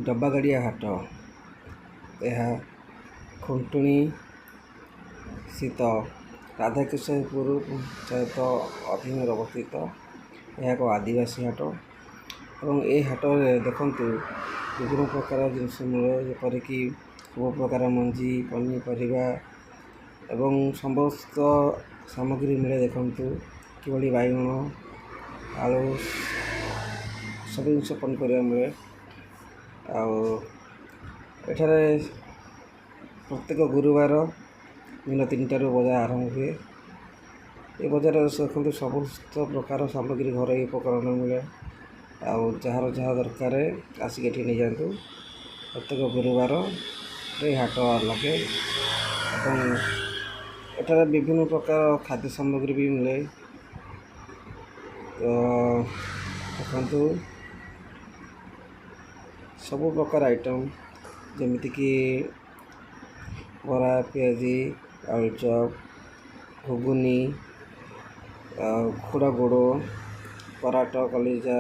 ଡବାଗାଡ଼ିଆ ହାଟ। ଏହା ଖୁଣ୍ଟୁଣି ସ୍ଥିତ ରାଧାକିଶୋରପୁର ପଞ୍ଚାୟତ ଅଧୀନରେ ଅବସ୍ଥିତ। ଏହା ଏକ ଆଦିବାସୀ ହାଟ ଏବଂ ଏ ହାଟରେ ଦେଖନ୍ତୁ ବିଭିନ୍ନ ପ୍ରକାର ଜିନିଷ ମିଳେ, ଯେପରିକି ସବୁ ପ୍ରକାର ମଞ୍ଜି, ପନିପରିବା ଏବଂ ସମସ୍ତ ସାମଗ୍ରୀ ମିଳେ। ଦେଖନ୍ତୁ କିଭଳି ବାଇଗଣ, ଆଳୁ, ସବୁ ଜିନିଷ ପନିପରିବା ମିଳେ। ଆଉ ଏଠାରେ ପ୍ରତ୍ୟେକ ଗୁରୁବାର ଦିନ 3ଟାରୁ ବଜାର ଆରମ୍ଭ ହୁଏ। ଏ ବଜାରରେ ଦେଖନ୍ତୁ ସମସ୍ତ ପ୍ରକାର ସାମଗ୍ରୀ, ଘରୋଇ ଉପକରଣ ମିଳେ। ଆଉ ଯାହାର ଯାହା ଦରକାର, ଆସିକି ଏଠି ନେଇଯାଆନ୍ତୁ। ପ୍ରତ୍ୟେକ ଗୁରୁବାରରେ ହାଟ ଲାଗେ ଏବଂ ଏଠାରେ ବିଭିନ୍ନ ପ୍ରକାର ଖାଦ୍ୟ ସାମଗ୍ରୀ ବି ମିଳେ। ତ ଦେଖନ୍ତୁ ସବୁ ପ୍ରକାର ଆଇଟମ୍, ଯେମିତିକି ବରା, ପିଆଜି, ଆଳୁଚପ, ଘୁଗୁନି ଆଉ ଖୁଡ଼ା ଗୋଡ଼, ପରାଟ, କଲିଜା।